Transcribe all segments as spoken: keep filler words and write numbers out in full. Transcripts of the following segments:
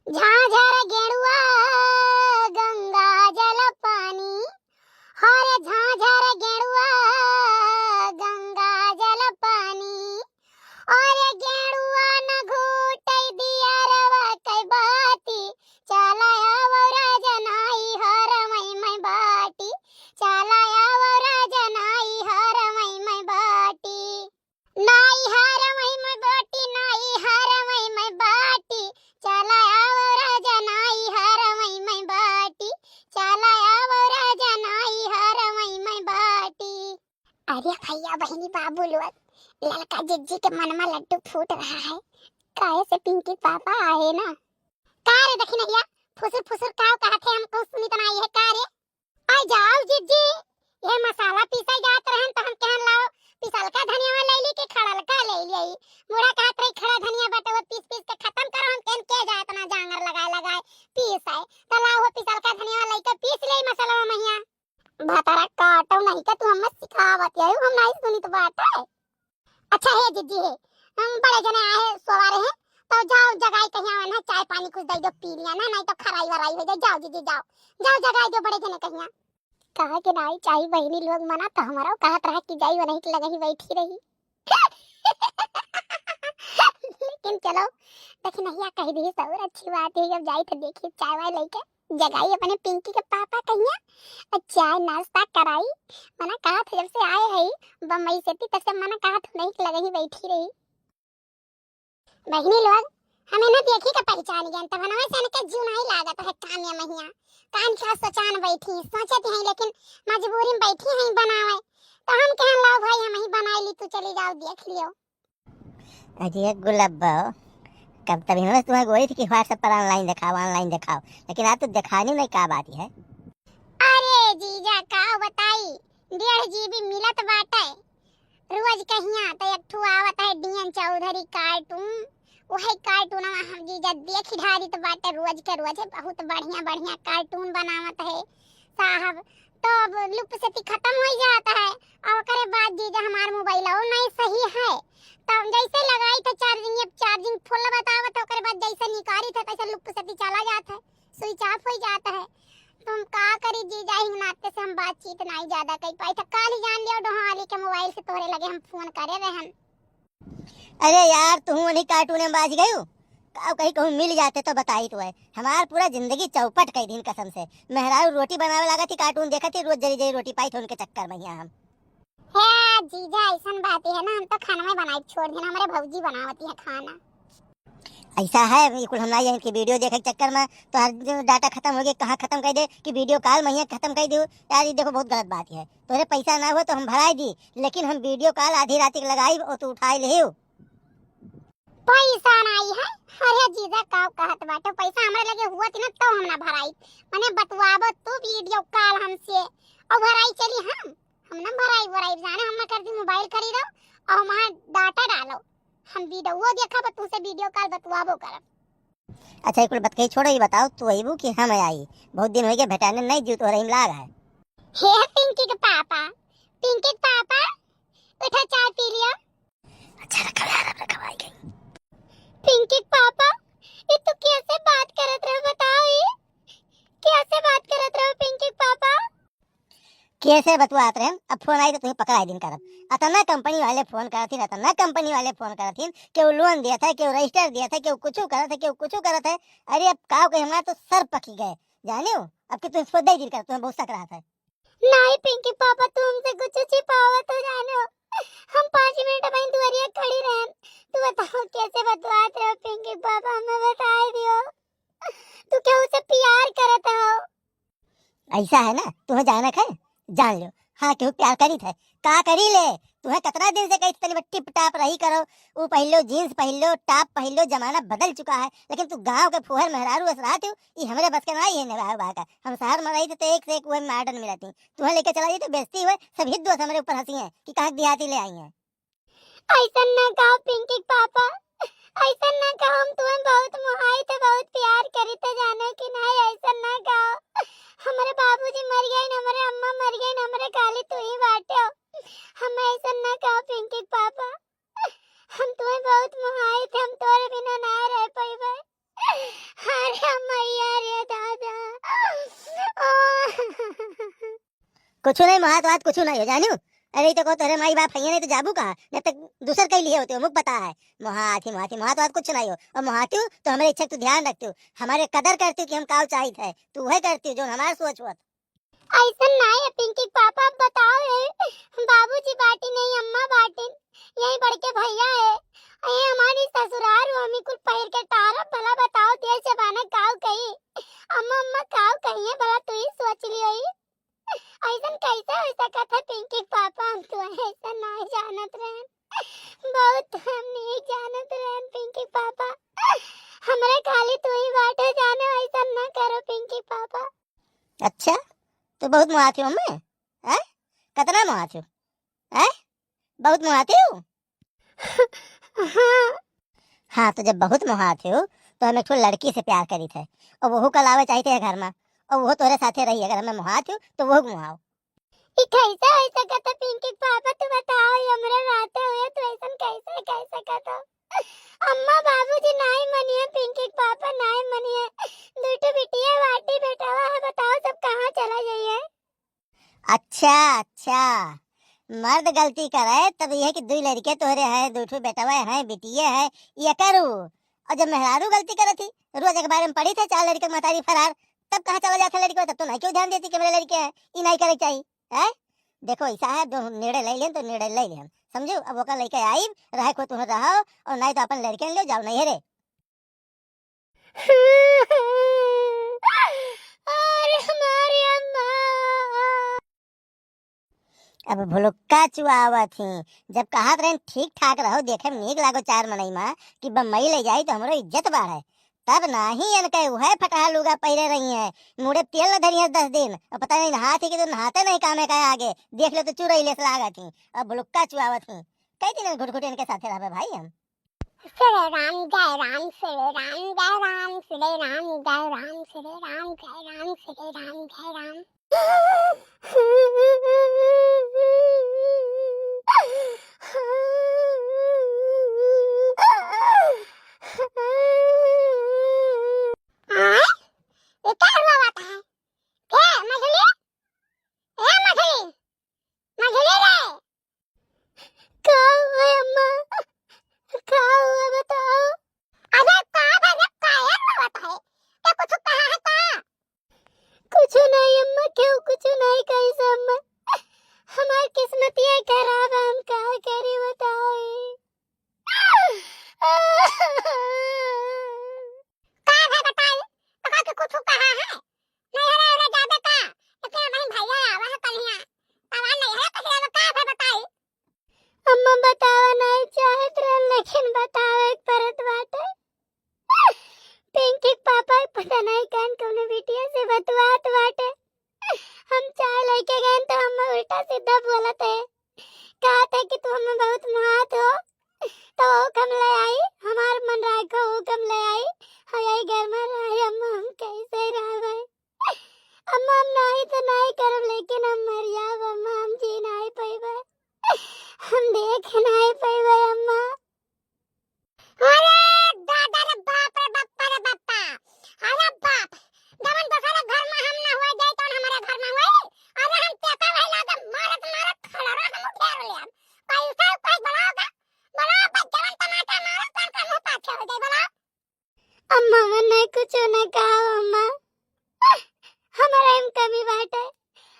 झांझर गेड़ुआ गंगा जल पानी, हरे झांझर गेड़ुआ गंगा जल पानी, अरे गेड़ुआ न घोटै दियरवा कै बाती, चला आवो राजा नाई हर मई मई बाटी, चला आवो राजा नाई हर मई मई बाटी। नाई हर मई मई बाटी, नाई हर मई मई बाटी, चला आवो राजा नाई हर मई मई बाटी, चला आवो राजा नाई हर मई मई बाटी। अरे भैया, बहिनी, बाबू लोग, ललका जिज्जी के मन में लड्डू फूट रहा है, काहे से पिंकी पापा आए ना। का रे दखिनहिया, फुसुर फुसुर काव कहत है, हमको सुनित नाई है का रे? आ जाओ जिज्जी, ये मसाला पीसे जात रहन त हम कहन लाओ पिसलका धनिया ले ली कि खड़लका ले ली। बूढ़ा कहत रही खड़ा धनिया बाटे, वो पीस पीस के खत्म करो, हम कहन के जाए इतना जांगर लगाए लगाए पीस है, त लाओ वो पिसलका धनिया लेके पीस ले मसाला महिया। भतारा काटो नहीं का, तू हमें सिखावत है, हम नहीं सुनित बाटे। अच्छा हे जिज्जी हे, हम बड़े जने आए सवारे हैं, तो जाओ जगाई कहिया ना, चाय पानी कुछ दे दो पी लिया ना, नहीं तो खराई वराई हो जाए। जाओ जिज्जी जाओ, जाओ जगाई दो बड़े जने कहिया। कहा के नाई चाही बहिनी लोग मना तो हमारा कहत रहा कि जाई वो नहीं कि लगही बैठी रही। लेकिन चलो दखिनहिया कह दी सौर अच्छी बात है, जब जाई तो देखी चाय वाय लेके। जगाई अपने पिंकी के पापा कहिया, और चाय नाश्ता कराई। मना कहा था जब से आए है बम्बई से, तब से मना कहा था नहीं कि लगही बैठी रही। बहिनी लोग, हमें ना देखी के पहचान गए, तब हमें से इनके जीव नहीं लागत है कामिया महिया। कान खा सोचान बैठी, सोचत हैं, लेकिन मजबूरी में बैठी हैं बनावे। तो हम कहन लाओ भाई, हम ही बनाई ली, तू चली जाओ, देख लियो। अरे गुलाब बा, कब तभी हम तुम्हें बोली थी कि WhatsApp पर online दिखाओ, online दिखाओ, लेकिन आज तो दिखानी नहीं, का बात है? अरे जीजा, का बताई, डेढ़ GB मिलत बाटे रोज कहिया, तो एक ठो आवत है डीएन चौधरी cartoon, वही cartoon हम जीजा देखी ढारी तो बाटे रोज के रोज, बहुत बढ़िया बढ़िया cartoon बनावत है साहब। तो अब लुप्त से खत्म हो जाता है, और ओकरे बाद जीजा हमार मोबाइल नहीं सही है, तो जैसे लगाई थे charging, अब charging full बतावत है, ओकरे बाद जैसे निकारी थे तैसे लुप्त से चला जाता है, switch off हो जाता है। तो हम का करी जीजा, हिंग नाते से हम बातचीत नहीं ज्यादा कर पाई था। काल ही जान लियो डोहाली के मोबाइल से तोहरे लगे हम फोन करे रहन। अरे यार, तू वही cartoon में बाज गयू। का कहीं कहूँ मिल जाते तो बताई तो है। हमार पूरा जिंदगी चौपट कई दिन कसम से। मेहरारू रोटी बनावे लागत ही, cartoon देखत ही, रोज जरी जरी रोटी पाई थे उनके चक्कर में यहाँ हम। हे जीजा, ऐसन बात है ना, हम तो खाना में बनाई छोड़ देना, हमारे भौजी बनावती है खाना। ऐसा है, ये कुल हम ना जानी कि video देखे के चक्कर में तोहार जो data खत्म हो गए, कहाँ खत्म कर दे कि video call में ही खत्म कर दे। यार, ये देखो, बहुत गलत बात है। तोरे पैसा ना हो तो हम भराई दी, लेकिन हम video call आधी रात के लगाई और तू उठाई लेहू। पैसा नहीं है? अरे जीजा, का कहत बाटे, पैसा हमरे लगे हुआ थी ना, तो हम ना भराई। मने बतवाबो तू video call हमसे और भराई चली हम, हम ना भराई वराई, जाने हम ना कर दी, मोबाइल खरीदो और हमारा data डालो। हम video देखब, तुमसे video call बतवाबो करब। अच्छा, ये कुल बतकही छोड़ो, ये बताओ, तू अइबू कि हम आई? बहुत दिन हो गए भेटाने, नहीं जीव तोहरे में लाग है। हे पिंकी के पापा, पिंकी के पापा, उठा चाय पी लियो। अच्छा, रखा यार, अब रखा, आई गई। पिंकी के पापा, ये तू कैसे बात करत रहो, बताओ ये? कैसे बात करत रहो पिंकी के पापा? कैसे बतुआत रहे, अब फोन आई तो तुम्हें पकड़ाई दिन करब। अतना कंपनी वाले फोन करत हिन, अतना कंपनी वाले फोन करत हिन, केहू loan दिया था, केहू register दिया था, केहू कुछ करत है, केहू कुछ करत है। अरे अब का कहे, हमारा तो सर पकी गए, जाने हो, अब कि तुम्हें फोन दे दिन करब, तुम्हें बहुत शक रहा था। नहीं पिंकी पापा, तू हमसे कुछ छिपावत हो जाने हो। हम पाँच मिनट वहीं दुआरिया खड़ी रहन। तू बताओ कैसे बतुआत रहो पिंकी पापा, हमें बताए दियो। तू केहू से प्यार करत हो? ऐसा है ना, तुम्हें जानक है, जान लो। हाँ, केहू प्यार करी थे, का करी ले? तुम्हें कितना दिन से कही तनी टिप टाप रही करो, वो पहन लो, jeans पहन लो, top पहन लो, जमाना बदल चुका है, लेकिन तू गांव के फुहर मेहरारू अस रहत हो, ई हमरे बस के ना, ये निभाव बा का। हम शहर में रही थे तो एक से एक वह modern मिलती, तुम्हें लेके चला जाए तो बेइज्जती हुए, सब हित दोस्त हमरे ऊपर हंसी हैं कि कहाँ देहाती ले आई हैं। ऐसन ना कहो पिंकी के पापा, ऐसन ना कहो, हम तुम्हें बहुत मोहाई थे, बहुत प्यार करी थे, जाने कि नहीं, ऐसन ना कहो। हमारे बाबूजी मर गए, हमारे अम्मा मर गई, हमारे खाली तू ही बाटे हो। हम ऐसन ना कहो पिंकी के पापा, हम तुम्हें बहुत मोहाई थे, हम तोरे बिना ना रह पाइबे। अरे कुछ नहीं, मोहात वात कुछ नहीं हो, जानियो। अरे, ई तो कहो, तोहरे माई बाप हइये नहीं तो जाबू कहाँ? जब तक दूसर कई लिए होते हो, मुख पता है। मोहात ही, मोहात ही, मोहात वात कुछ नहीं हो। और मोहातियो तो हमरे इच्छा के तू ध्यान रखतियो। हमरे कदर करतियो कि हम काउ चाहित है, तू वह करतियो जो हमार सोच होत। ऐसन नाहीं है पिंकी के पापा, अब बताओ, ए, बाबूजी बाटी नहीं, अम्मा बाटिन, यही बड़के भैया है, ये हमारी ससुरार हो, हमी कुल पहिर के टारब, भला बताओ, देश जमाना काउ कही, अम्मा, अम्मा काउ कही है, भला तू ही सोच लियो ही। ऐसन कैसे हो सकत है पिंकी के पापा, हम तो ऐसा नाहीं जानत रहन, बहुत हम नहीं जानत रहन पिंकी के पापा, हमरे खाली तू ही बाटे जाने, ऐसा ना करो पिंकी के पापा। अच्छा, तू बहुत मोहात हो हमें? हैं? कतना मोहात हो? हैं? बहुत मोहात हो? हाँ। हाँ, तो जब बहुत मोहात हो, तो हम एक ठो लड़की से प्यार करित है, और वहू कल आवे चाहित है घर में, और वहू तोहरे साथे रही। अगर हमें मोहात हो, तो वहू के मोहाओ। ई कैसे हो सकत है पिंकी के पापा? तू बताओ, ई हमरे रहते हुए तू ऐसन कैसे कह सकत हो? अम्मा बाबूजी नाहीं मनिए, पिंकी के पापा नाहीं मनिए, दू ठो बिटिया बाटी बेटवा है, बताओ सब कहाँ चला जाइए? अच्छा, अच्छा, मर्द गलती करे तब यह कि दुई लड़के तोहरे हैं, दू ठो बेटवा हैं, बिटिये हैं, ये करू। और जब मेहरारू गलती करे थी, रोज अखबार में पढ़ी थे चार लड़के के मतारी फरार, तब कहाँ चला जाता लड़के? तब तो नहीं क्यों ध्यान देती कि मेरे लड़के हैं, ई नहीं करे चाहिए, हैं? देखो, ऐसा है, जो निर्णय ले लेन तो निर्णय ले लेन, समझो। अब ओका लेके आई, रहे को तुम रहो, और नहीं तो अपन लड़के ले जाओ, नहीं है रे। अरे हमारी अम्मा। अब भुलुक्का चुआवत ही, जब कहत रहन ठीक ठाक रहो, देखे में नीक लागो चार मनई मा, कि बम्बई ले जाई तो हमरो इज्जत बाढ़े, तब नाही इनके उहे फटहा लुगा पहिरे रही है, मुड़े तेल न धरी है दस दिन, और पता नहीं नहात ही कि तो नहाते नहीं कामे का आगे, देख लो तो चुरैले से लागत ही, अब भुलुक्का चुआवत ही, कई दिन घुट घुट इनके साथे रहबे भाई हम। श्री राम जय राम, श्री राम जय राम, श्री राम जय राम, श्री राम जय राम, श्री राम जय राम। आय, ये क्या हुआ बात है? ए मझली, ए मझली, मझली रे। का हुआ अम्मा? का हुआ बताओ? अरे का भा रे, काहे रोवत है? क्या कुछ कहा है का? कुछ नहीं अम्मा, क्यों कुछ नहीं कही से अम्मा। हमार किस्मतिया खराब है, हम का करी बताओ। का भा बताई? तो का के कुछ कहा है? नहीं रे, रे जाबे का? लेकिन हमारी भैया आवा है कल हियां। तब आ नहीं है, तो का भा बताई? अम्मा बतावा नहीं चाहत रहन, लेकिन बतावे के परत बाटे। पिंकी के पापा के पता नहीं कौन कौनो बिटिया से बतवात बाटे। हम चाय लेके गए तो अम्मा उल्टा सीधा बोलत है, कहत है कि तू हमें बहुत मुहात हो, तो वो कम ले आई, हमार मन राखो, वो कम ले आई, हम यही घर में रहे, अम्मा हम कैसे रहबे? अम्मा हम नहीं तो नहीं करब, लेकिन हम मर जाब अम्मा, हम जी नहीं पैबे। हम देख नहीं पैबे अम्मा। अरे दादा रे बाप रे बप्पा रे बप्पा। अरे बाप, जवन दूसरे घर में हम ना हुए जाए, तवन हमारे घर में हुए। अरे हम तेता वही लागे मारत मारत खलरा हम उठेर लेब। पैसा कोई बुलाओ का, बुलाओ का, जवन टमाटर मारत तन का मुंह पाछे हो जाए, बुलाओ। अम्मा, मने कुछ न कहा अम्मा, हमारा एम कमी बाटे,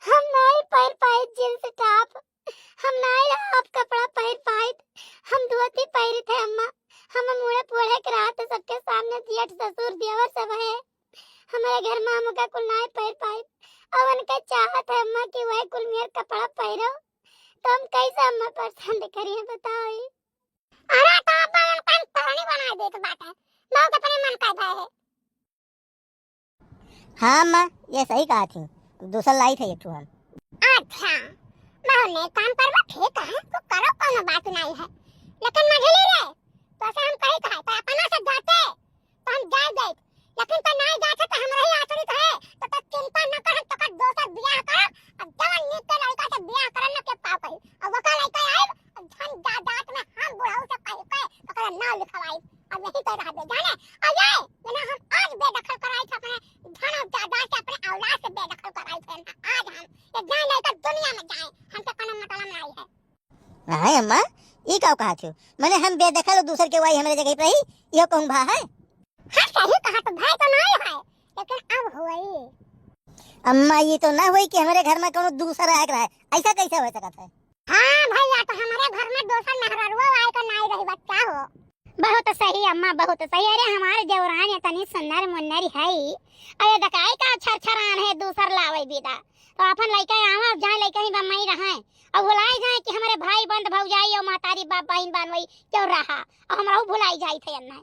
हम नाई पहिर पाइत जींस टॉप, हम नाई हाफ कपड़ा पहिर पाइत, हम धोती पहिरित है अम्मा, हम मुड़े पोढ़े के रहत सबके सामने जेठ ससुर देवर सब है, हमारे घर में हम का कुल नाई पहिर पाइत, अब उनके चाहत है अम्मा कि वही कुल मेर कपड़ा पहिरो, तो हम कैसे अम्मा पसंद करिए बताओ? अरे तो अपन उनका हम तोहनी बनाए देत बाटे। बहुत अपने मन का भय है। हाँ अम्मा, ये सही कहा थी, दूसर लाई थे एक ठो हम। अच्छा, बहुत नेक काम करबा, ठीक है, तू करो, कोनो बात नहीं है, लेकिन मझली रे, तो से हम कही कहा तो अपना से जाते तो हम जाए जाइत, लेकिन तो नाई जात है तो हमरा ही आश्रित है, तो, तो चिंता न कर, हम तोकर दोसर बियाह करब, अब जवन नीक के लड़का से बियाह करब न के पाव करी, अब ओकर लड़का आइब, अब धन जायदाद में हम बुढ़ऊ से कह के ओकर नाम लिखवाई, अब यही पे रहबे जाने, अब ये, ये ना हम आज बेदखल कराई थे अपने धन और जायदाद से, अपने औलाद से बेदखल कराई थे ना, आज हम, ये जान जाए तो दुनिया हाय अम्मा, ई का कहत हो? मने हम बेदखल दूसर के वाई हमरे जगह पे रही, इहो कहूँ भा है? हाँ, सही कहत हो, भा तो नाहीं है, लेकिन अब होई। अम्मा, ई तो ना होई कि हमरे घर में कौनो दूसर आए के रहे, ऐसा कैसे हो सकत है? हाँ भैया, तो हमरे घर में दूसर मेहरारुआ आए के नाहीं रही, बच्चा हो। बहुत सही अम्मा, बहुत सही। अरे, हमारे देवरान इतनी सुंदर मुन्नर है, अरे दकाई का छरछरान है, दूसर लावे बिदा। तो अपन लइका आवे, जाए लइका ही बम्मई रहे, और भुलाई जाए कि हमरे भाई बंद भौजाई और महतारी बाप बहिन बनवई क्यों रहा, और हमरहू भुलाई जाई थे अन्ना।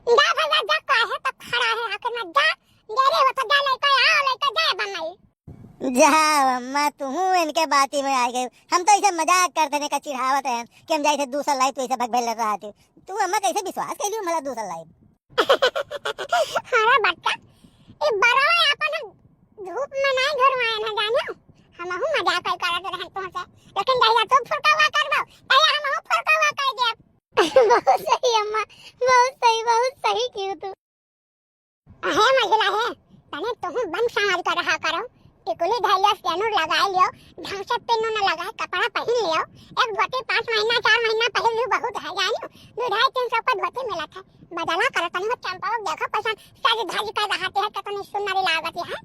जा भैया जा, काहे तो खड़ा है आखिर में, जा, देरी होत, जा लइका आओ, लइका जाए बम्मई। जाओ अम्मा, तुहू इनके बाती में आ गए। हम तो ऐसे मजाक करते ने का चिढ़ावत हैं कि हम जाइसे दूसर लाई, तू ऐसे भग भेल रहती। तू अम्मा कैसे विश्वास कैली मला दूसर लाई? अरे बच्चा, ई बरवा अपन हम धूप में नाहीं झुरवाए ना जानियो, हमहू मजाक करत रहन तुहसे, लेकिन जहिया तू फुरका हुआ करबो, तहिया हमहू फुरका हुआ कर देब। बहुत सही अम्मा, बहुत सही, बहुत सही कियो तू। अहे महिला है, तने तुहू बन समाज कर रहा करो, टिकुली धैलियो, सेनुर लगाए लियो, ढंग से पिन्नो न लगाए, कपड़ा पहन लियो, एक धोती पाँच महीना, चार महीना पहन लियो, बहुत है, जानियो, दो ढाई तीन सौ का धोती मिलत है, बदला करो, तनी वो चंपा लोग देखो कैसन सज धज कर रहते हैं, कितनी सुंदर लागत है।